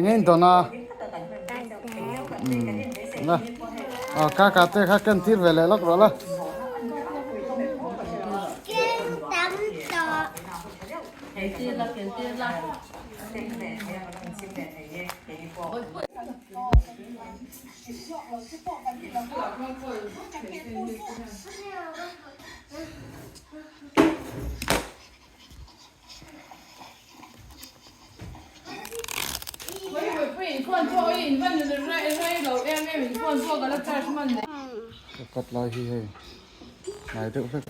Eng in dawn a? La. Aw kaka te kha ken tir ve leh lawk rawh la. Ken tam tawh. Ka cut lai hi hei hnai deuh hlek.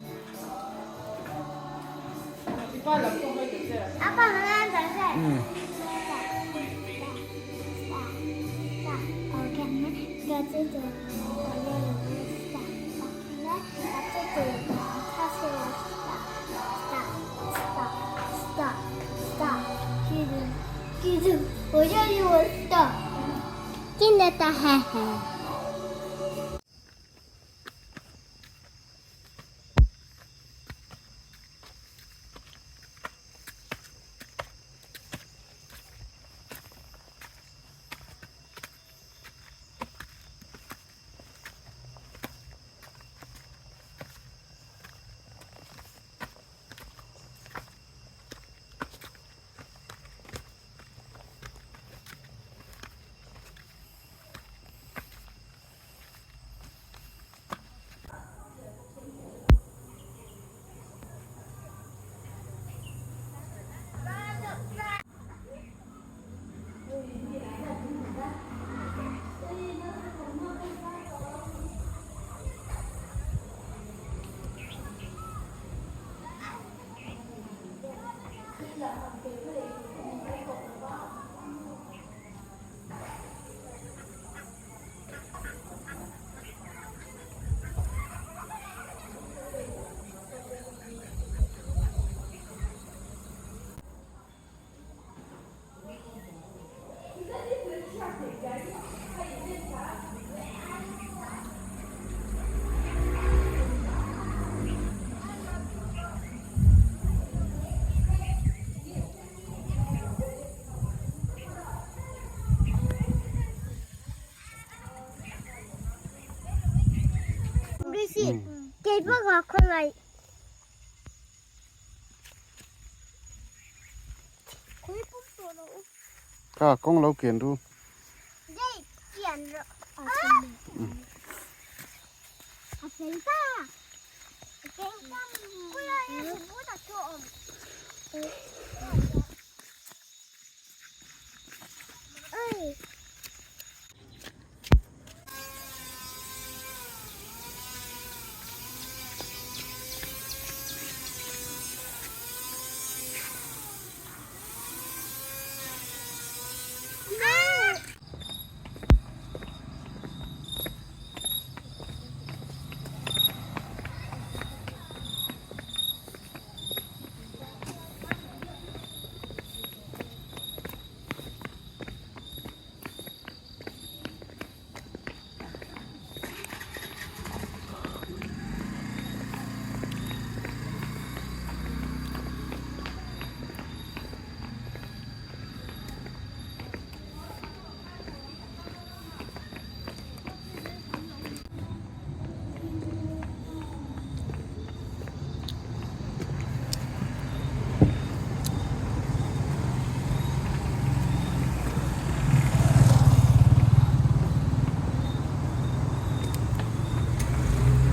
Kha kawng lo kian ru.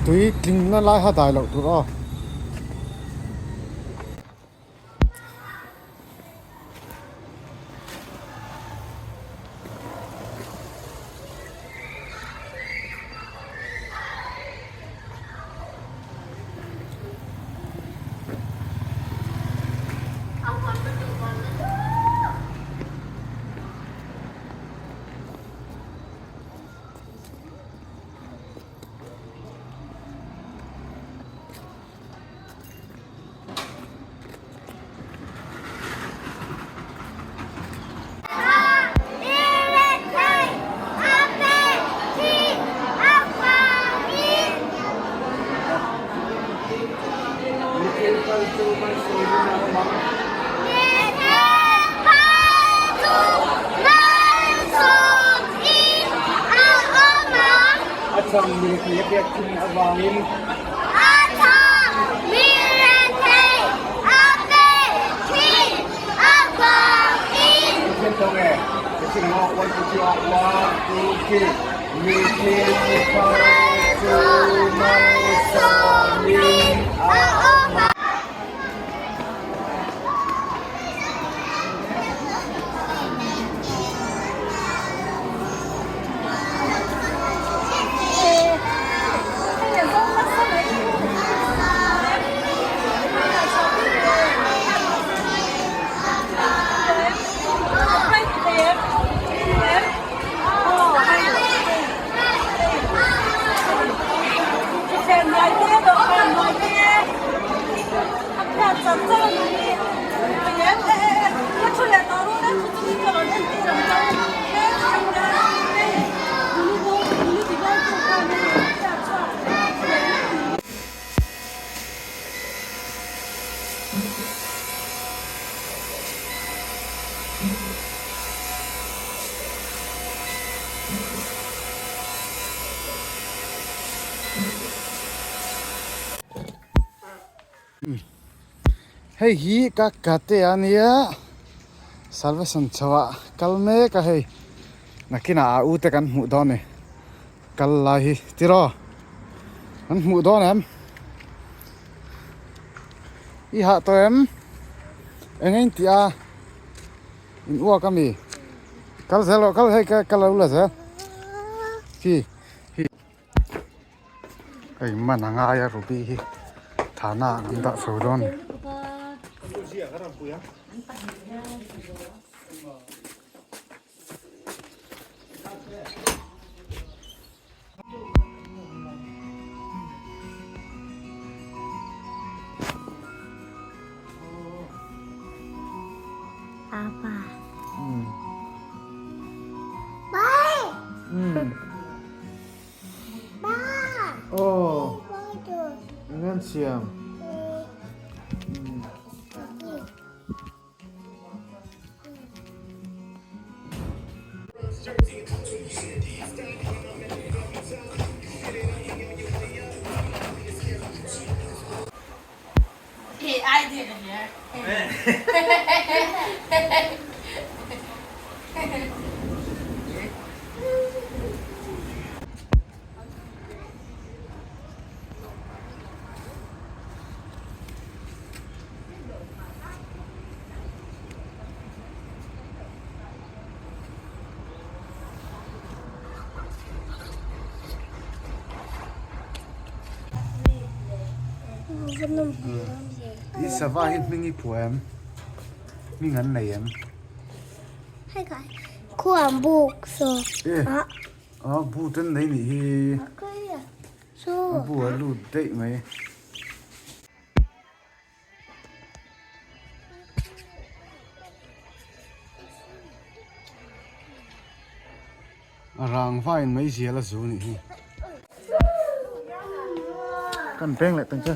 Tui tling na lai kha dai loh tur aw. chang mirethei a pek thin avangin. A chang mirethei a pek thin avangin. Pathian tawng e, Pathian ang aw, one two three aw, one two three, mi thil phal chu malsawmin a awm a. Hei hi ka kate a nia salvation chho ah kal mek a hei nakinah a u te kan hmuh dawn a ni kal lai hi tiraw kan hmuh dawn em i hah tawh em eng a intih a in uak a mi kal zel rawh kal hei ka lo la zel hi hi. Hei man a ngai a ruby hi thana ah an dah chho dawn a ni. Apa. Bye. Ba. Oh. Ngan siam. I sava hi hming i phuah em? Hming an nei em? Khuang buk saw. A bu ten nei nih hi. A bu a lut daih mai. A rangva in mai zial a zu nih hi. Kan peng leh tang che.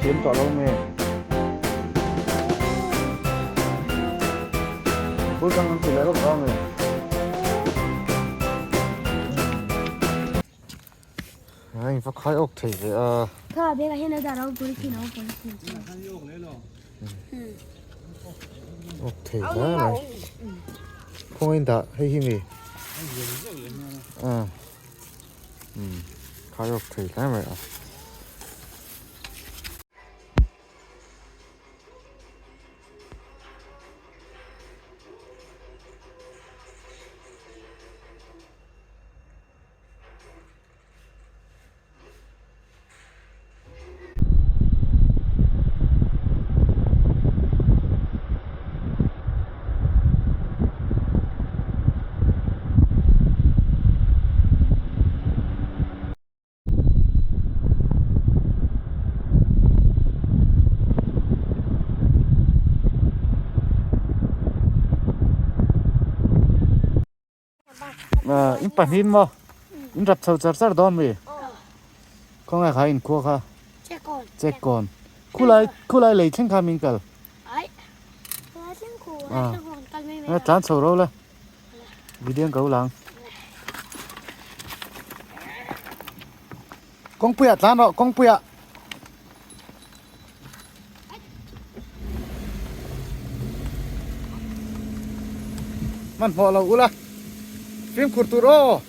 Thiam tawh lo nge bul kang an ti leh rawk rawk nge a in va khai awk thei ve a kha bag ah hian a dah lo polythene a awm polythene chu awk thei hle mai. Khawngaih in dah hei hi mi? Aaa umm khai awk thei hle mai a. In pahnih maw in rap chho char char dawn mi khawnge kha in khua kha chekkawn khulai khulai lei thleng kha min kal a tlan chho ro la video an ko lang kawngpuiah tlan rawh kawngpuiah. Hmanhmawh lo ula fimkhur tur aw.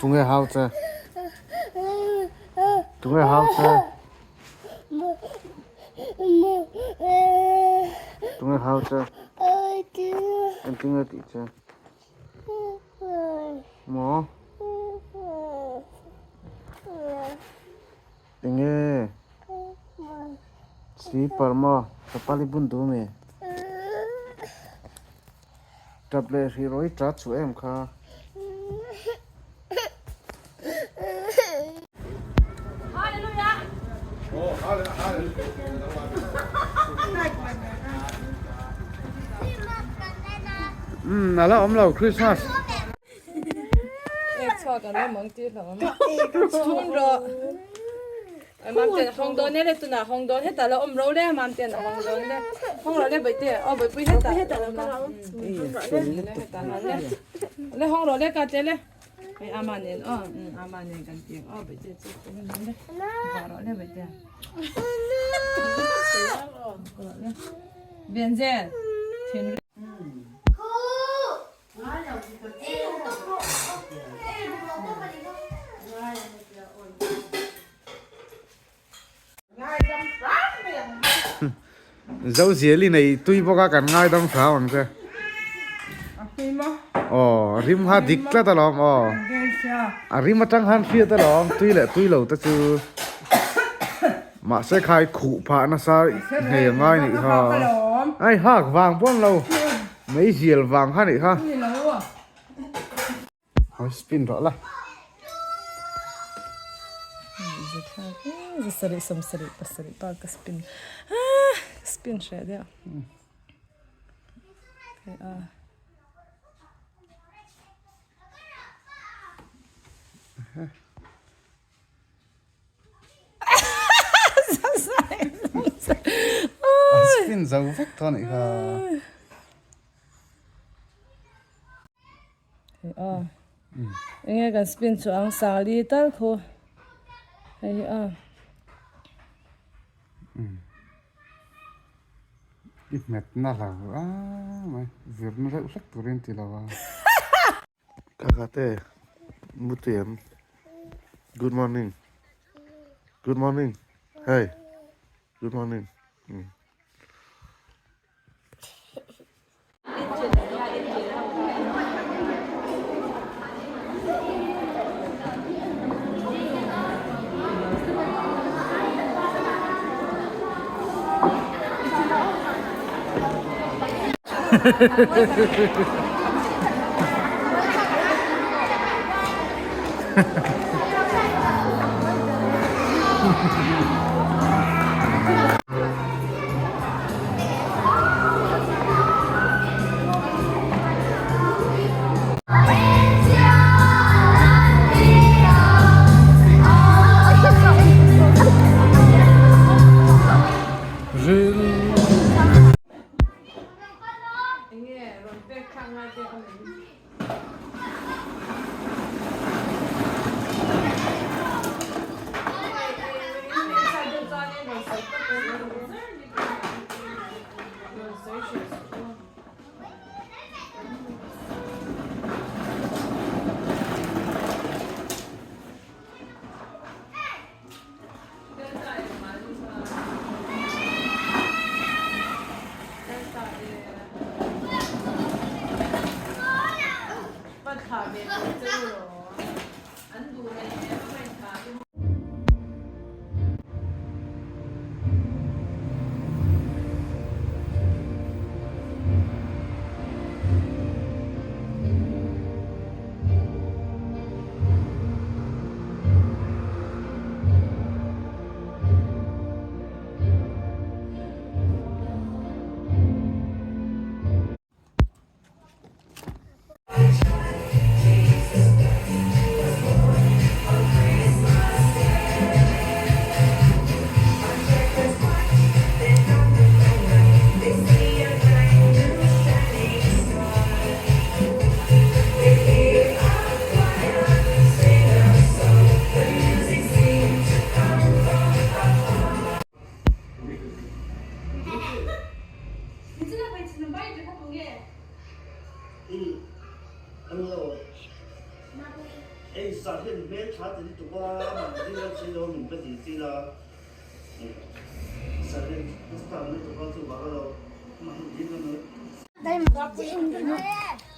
Tunge hau che? Tunge hau che? Tunge hau che? Engtin nge tih che? Maw? Enge? Slipper maw? Chapal i bun duh ami? Tap leh hrih rawh i ta chu em kha. Umm ala awm lo Christmas. Zozial i nei tui bawk a kan ngaidam hram ang che. Aw rim ha dik tlat alawm aw. A rim atang khan hriat alawm tui leh tui lo te chu. Mahse khai khuh phah nasa hei a ngai nih kha. Ai hak vang pawn lo meizial vang kha nih kha. Hoi spin rawh la. Zasarih sawmsarih pasarih pa ka spin ah ka spin hreh deuh a. Spin zo vek tawh anih kha. A enge kan spin chu ang sali tal khu hei hi a. I hmet na lo a mai zirna deuh hlek turin ti lo a. Kaka te mutiam good morning good morning hey good morning.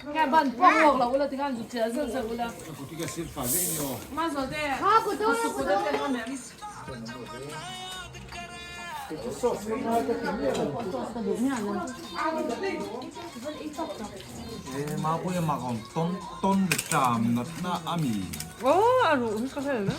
Kha ban puak lawk lo ula tikhan zu chiah zeuh zeuh ula. Mazualte a sukut a tleng awm em? Aw a ruh hi ka hre lo.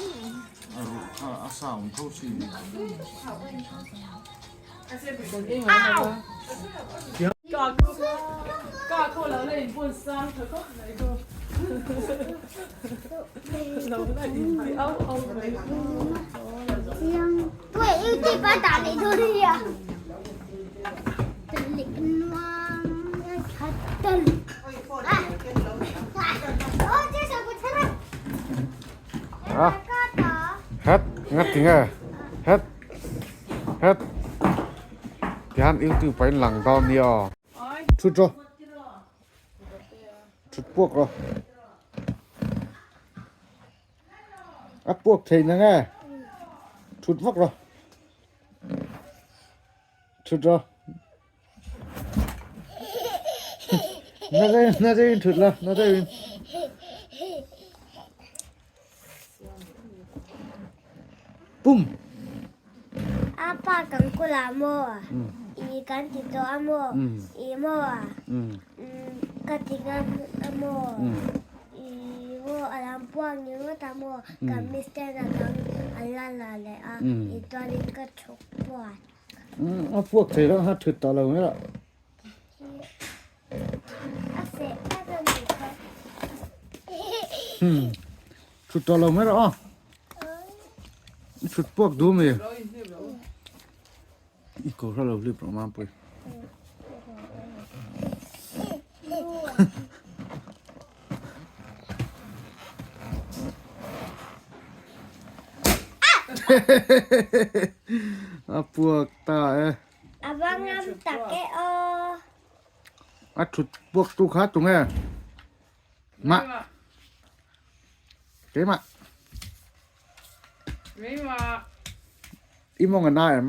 Het ngat tinge het Het tihian youtube ah in lang dawn nia aw thut rawh thut puak rawh a puak thei na nge thut vak rawh thut rawh na deuhin na deuhin thut la na deuhin. Pum. Apa kan kula maw? I kan ti tawh a maw? I maw? Ka ti ngam a maw? I maw a lam puak ni ngawt a maw? Kan mister a dang a la la leh a, i tuarin ka thuk puat. A puak thei lo a thut tawh lo mai lah. A feh tak a ni kha. Thut tawh lo mai rawh aw. I thut puak duh mi. I ko hra lo hlip rawh Mampui. A puak ta e. A va ngam tak e aw. A thut puak tu kha tunge. Mah. Keimah. I mawng a na em?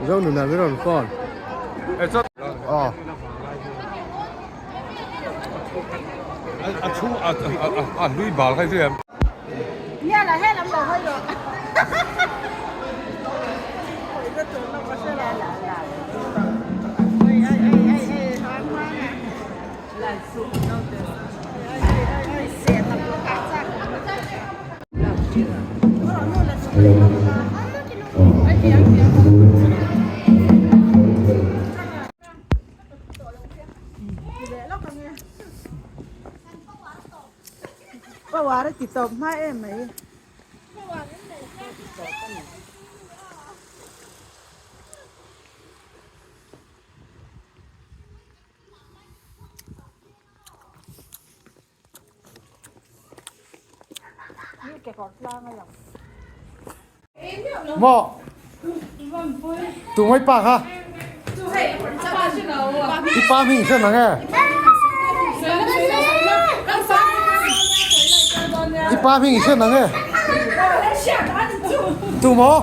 Zonuna min rawn phone aw. A chhung a a hlui bal kha chu em. Tawp hma em mai. Maw tu mai pa kha i pa hming hre nang e i pa hming hre nang e tu maw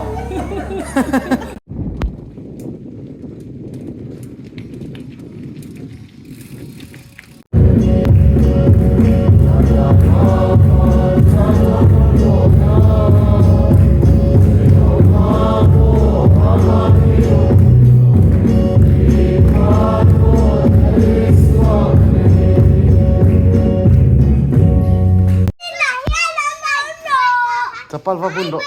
Chapal va bun rawh.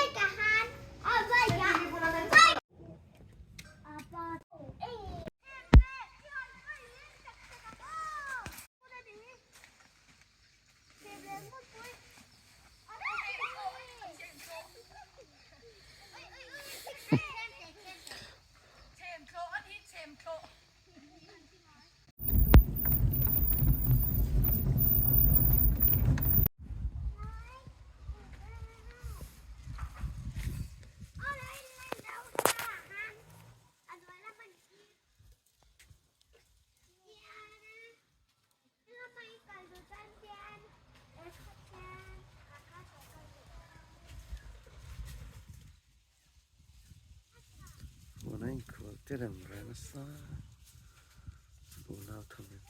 Tuna inkhual te rem ve nasa unau thum in.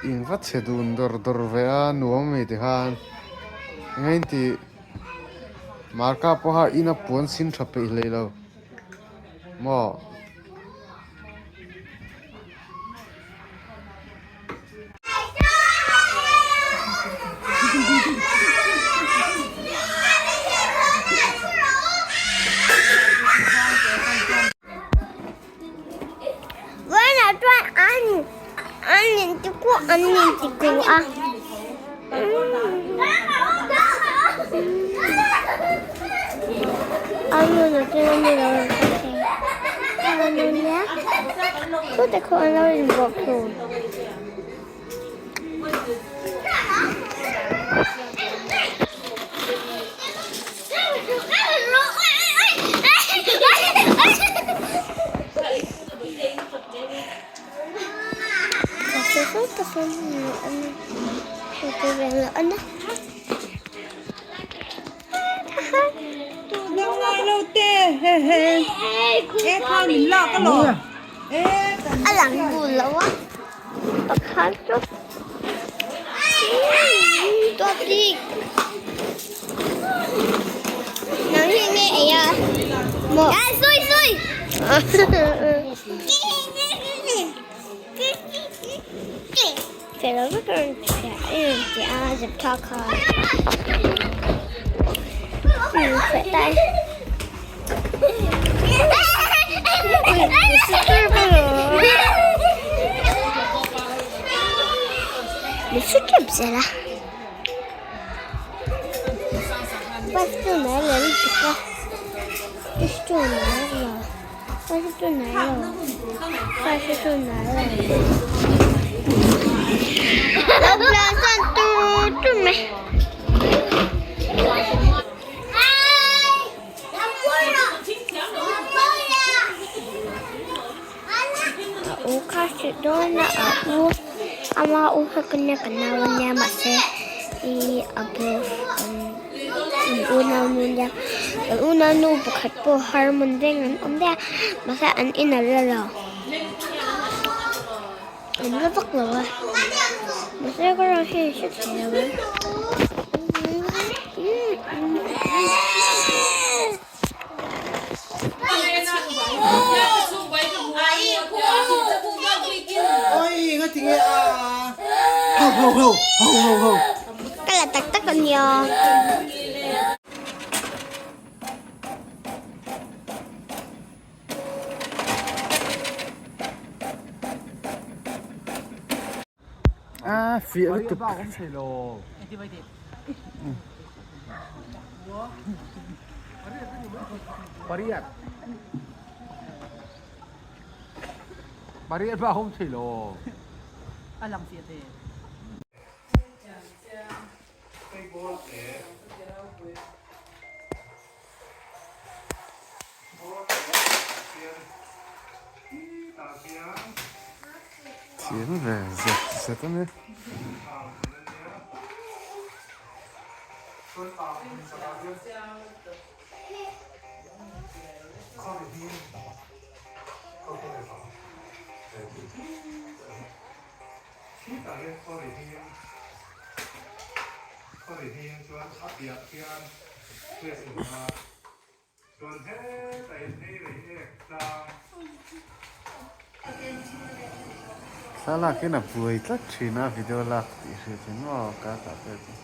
In va chhe dun dawr dawr ve a nuam mai ti khan eng a intih marka pawha ina puan sin tha peih hlei lo maw. A lang duh lo a pakhat chu dawt bik nang hi nge ei a maw sui sui fel vek a rawn ti a zep tha kha A u kha hrilh dawn a a u ama u kha ka nia ka nau a nia mahse ih a bul an unau nu nia an unau nu pakhat pawh harmon veng an awm daih a mahse an in a la lo an la vak lo a mahse ka rawn hre hre thei lo ang. Ka la tak tak a nia. A fiah lutuk. Pariat. Pariat ba hom thei lo. A lang fiah thei. Thiam ve zet zet a ni. Thlalak in a buai tlat thin a video lak tih hriat in maw ka tah pek a.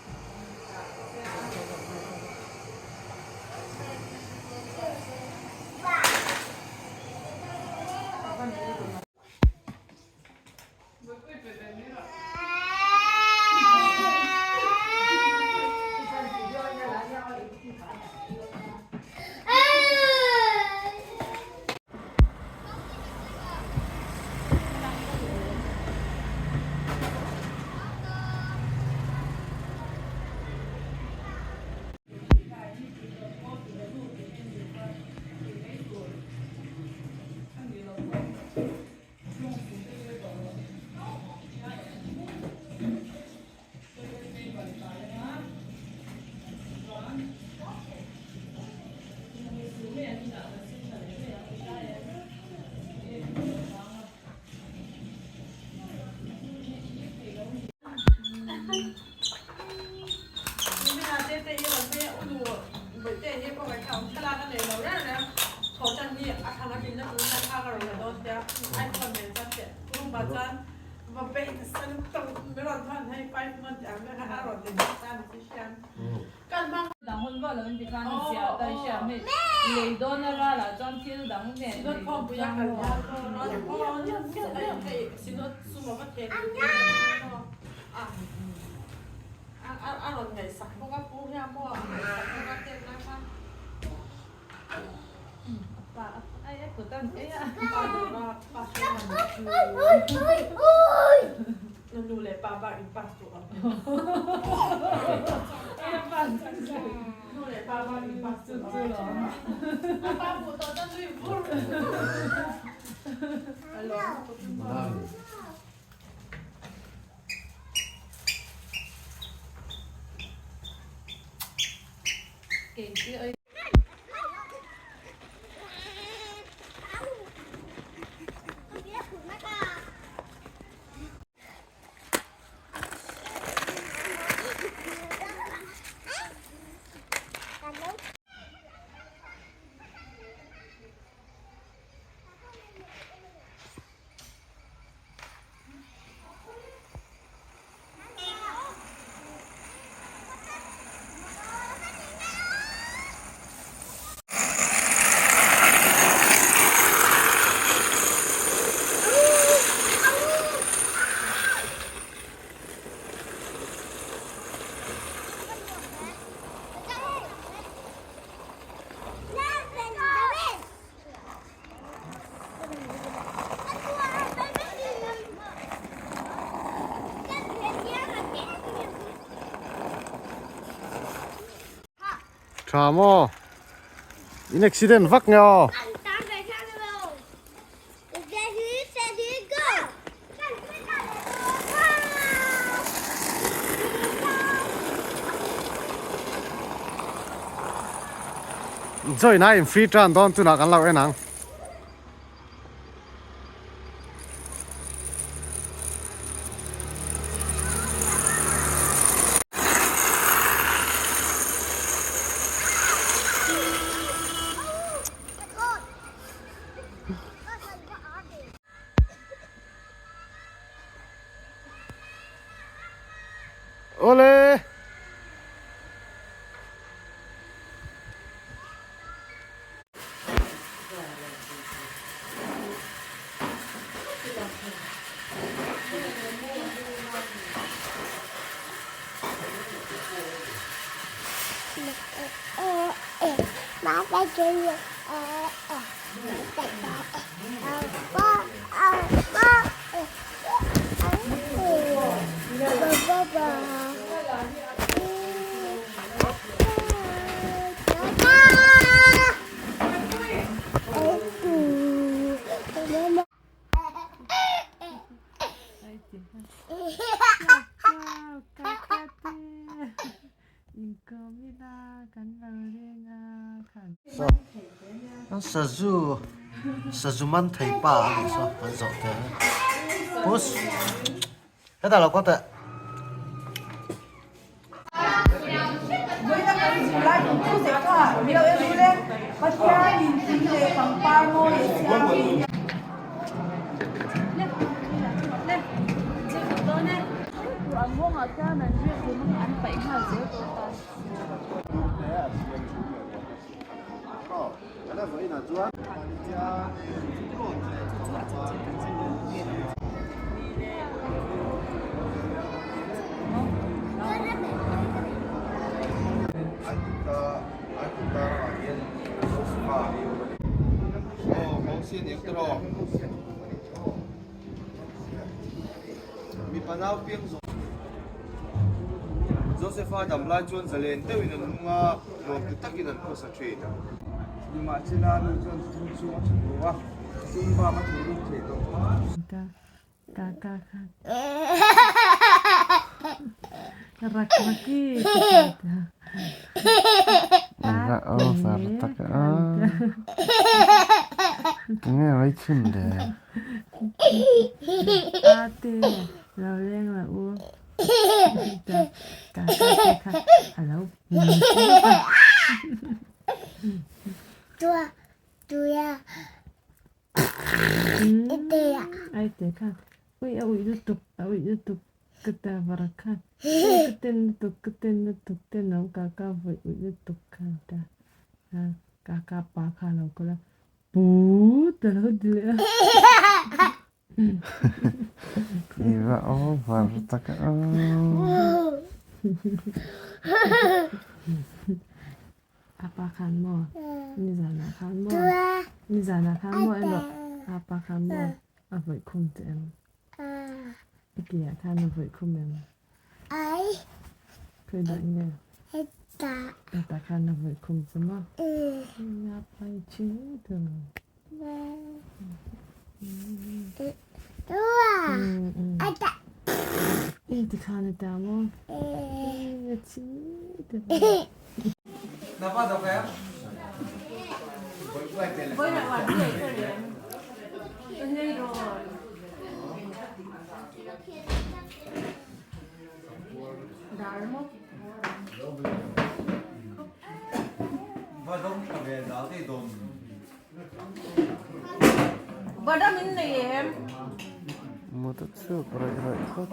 Tha maw? In accident vak nge aw? Join a in free tan dawn tunah kan lo en ang. Awle! Sazu sazu man thei pa a nih saw kan zawh te push hetah lo kawt eh. Josefa dam lai chuan zalen deuhin an nung a, nuam ti takin an khawsa thin. Nimahsela nu chuan thil chu a chhun lo a, sum bak a thei lut thei tawh. Eng over tak a enge mai chhun le. I va over tak a. Apa khan maw nizanah khan maw nizanah khan maw emaw apa khan maw a vawih khum che em i ke ah khan a vawih khum em khawi dah nge hetah khan a vawih khum che maw apa i ching thung Tikhan a ta maw? A thi Mut a chhuak raih raih phawt.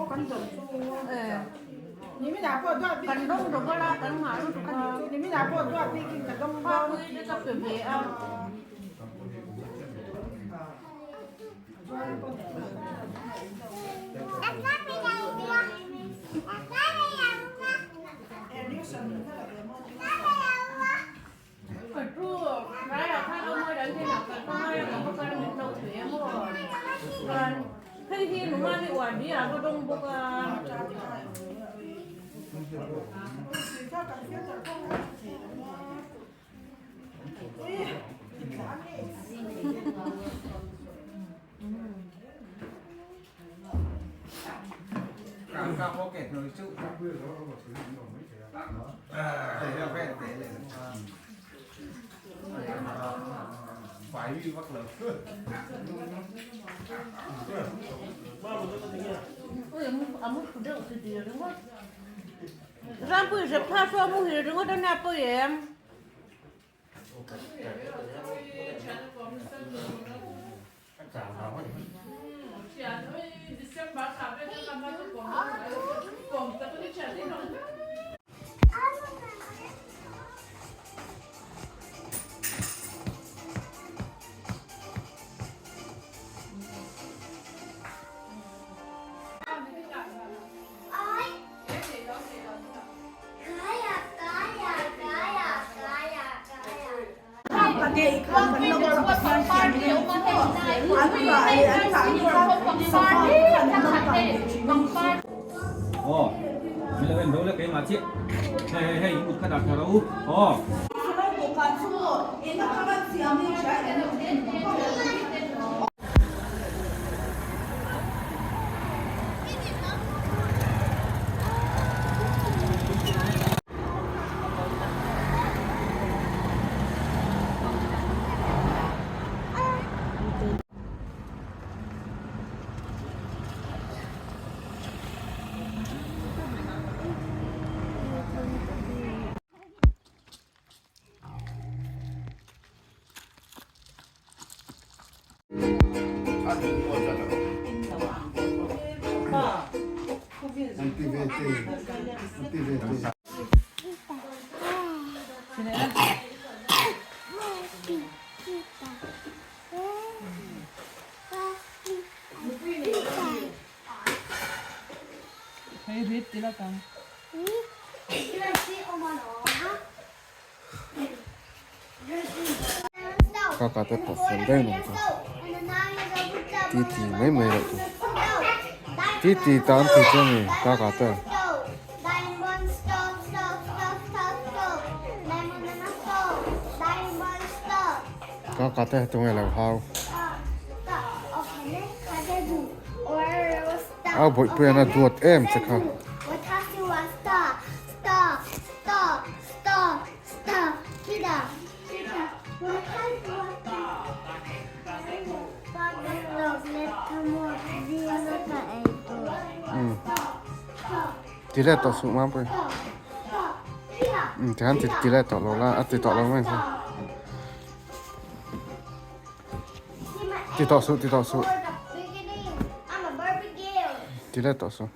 Kaka te pawh fel daih ang chu ti ti mai mai loh tur ti ti tan thei chu a ni kaka te. Kaka te tunge lo hau a bawihpui an a duat em che kha. Ti let tawh suh Mampui. Umm tikhan ti ti let tawh lo la a ti tawh lo mai ang che. Ti tawh suh ti tawh suh. Ti let tawh suh.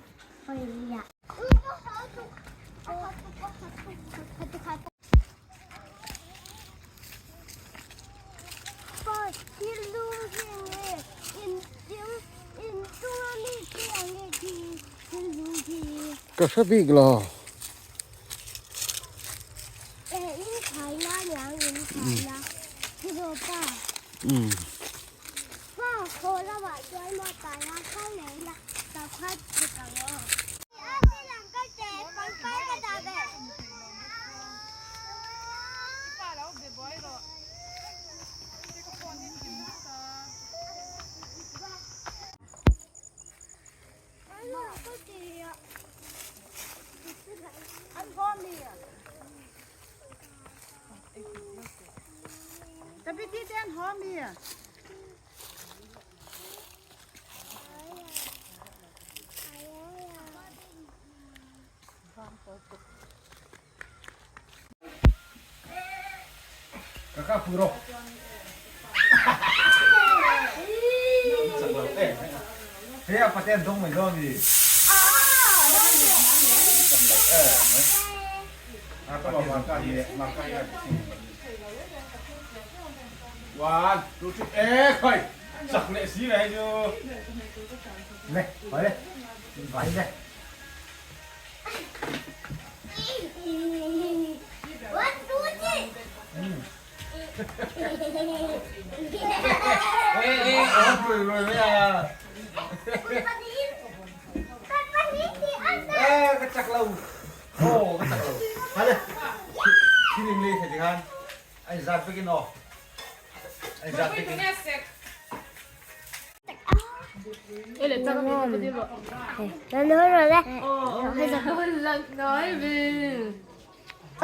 Ka hre bik lo. Umm.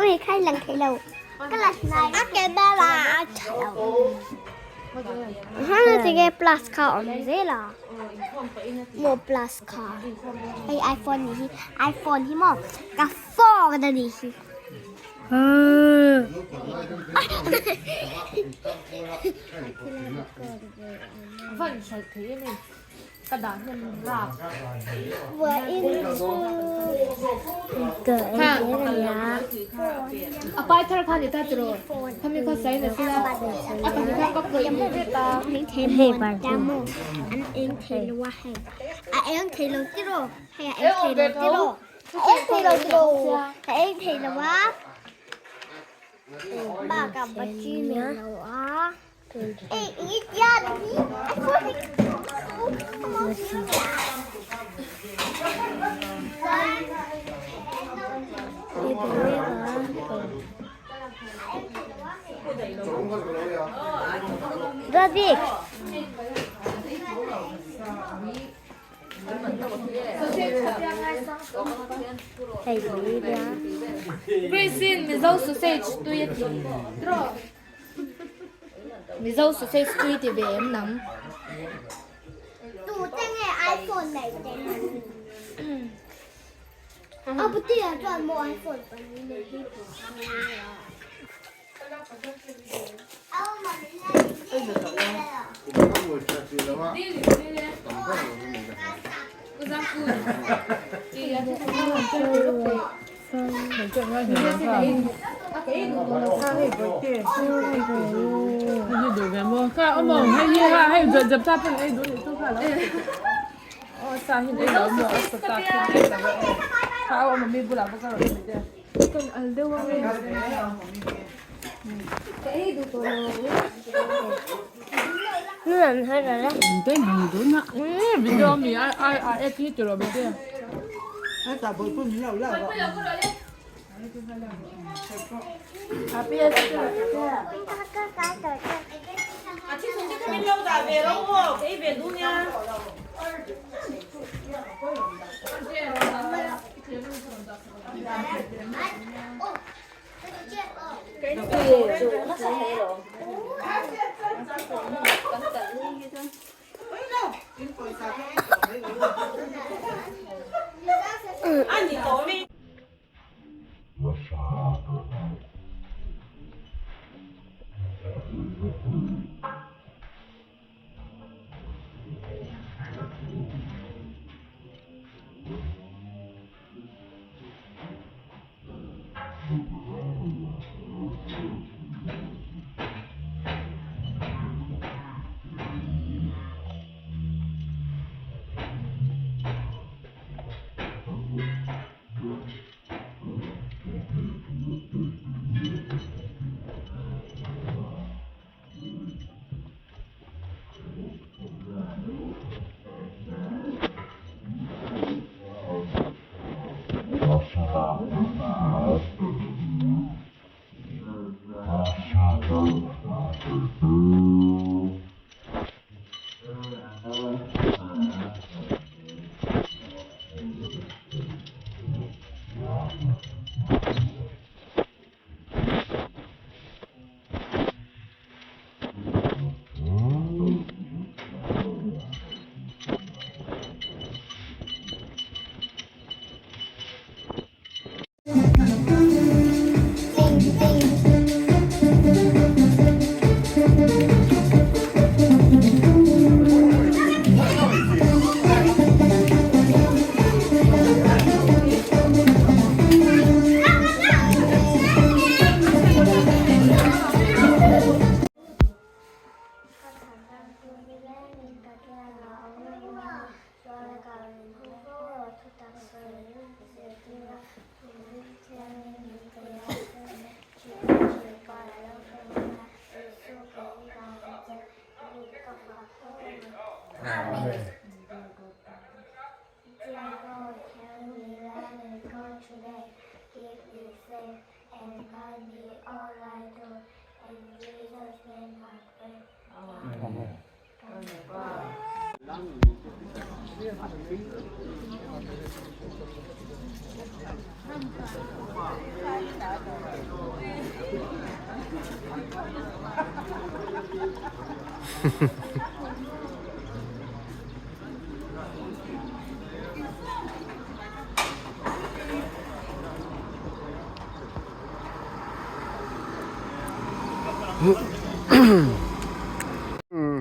Ui khai lang thei lo ka la hnai a camera a tha lo hana tinge plus kha awm zel a maw plus kha hei iphone nih hi iphone hi maw ka phone a nih hi. Grace-in Mizo sausage tui a ti trawh. Mizo sausage tui ti ve em nang? Tu te nge iPhone nei te A puti ah chuan maw iPhone pahnih nei hi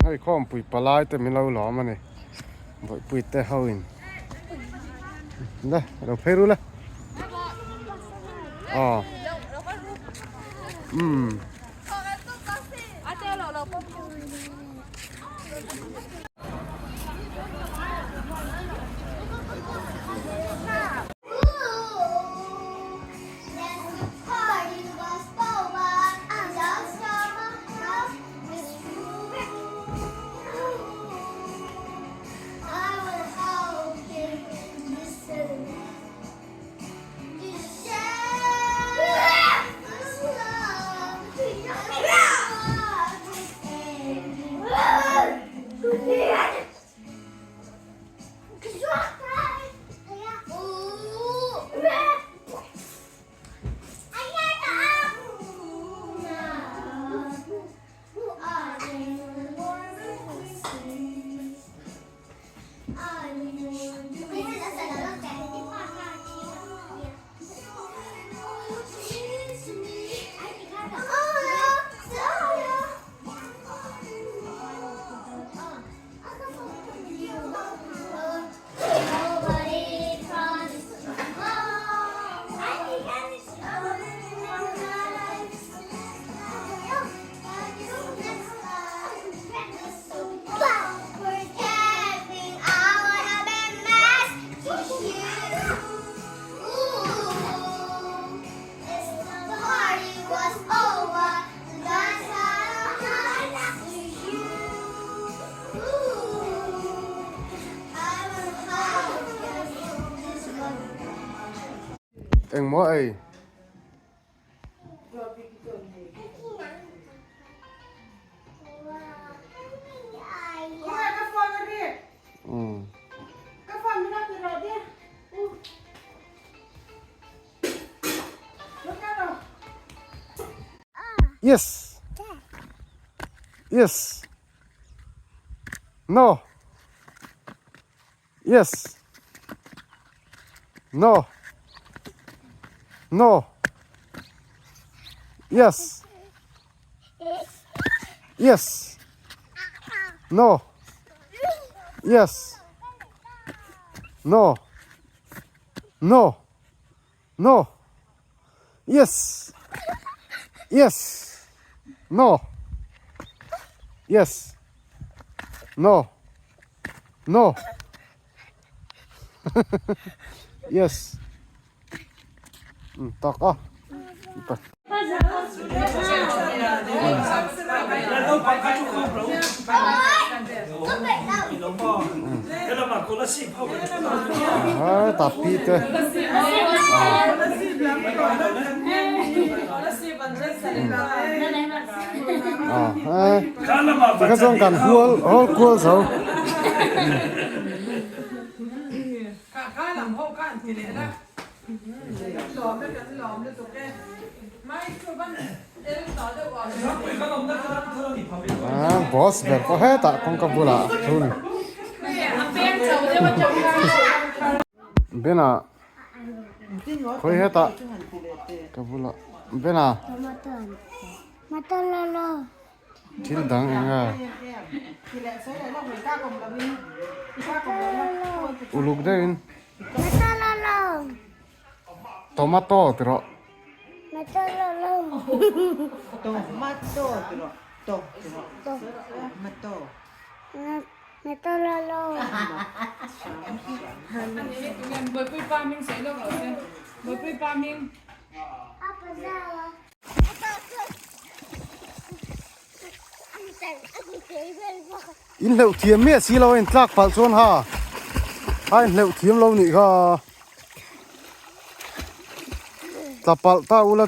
Hei khawmpui palai te min lo lawm a ni bawihpui te ho in le lo phei ru le aw umm. Engmaw ei? Yes. Yes. No. Yes. No. No. Yes. Yes. No. Yes. No. No. No. Yes. Yes. No. Yes. No. No. Yes. Tak a. Ah, tapi te. Ah, eh. Tikha chuan kan hual hawl kual zo. Ah, boss ber pawh hetah kawngka bulah a thu ni. Bena khawi hetah ka bulah Bena thil dang eng a uluk deuhin tomato ti rawh In hleuh thiam miah si lo a in tlak palh chuan ha a in hleuh thiam lo nih kha tla palh ta ula.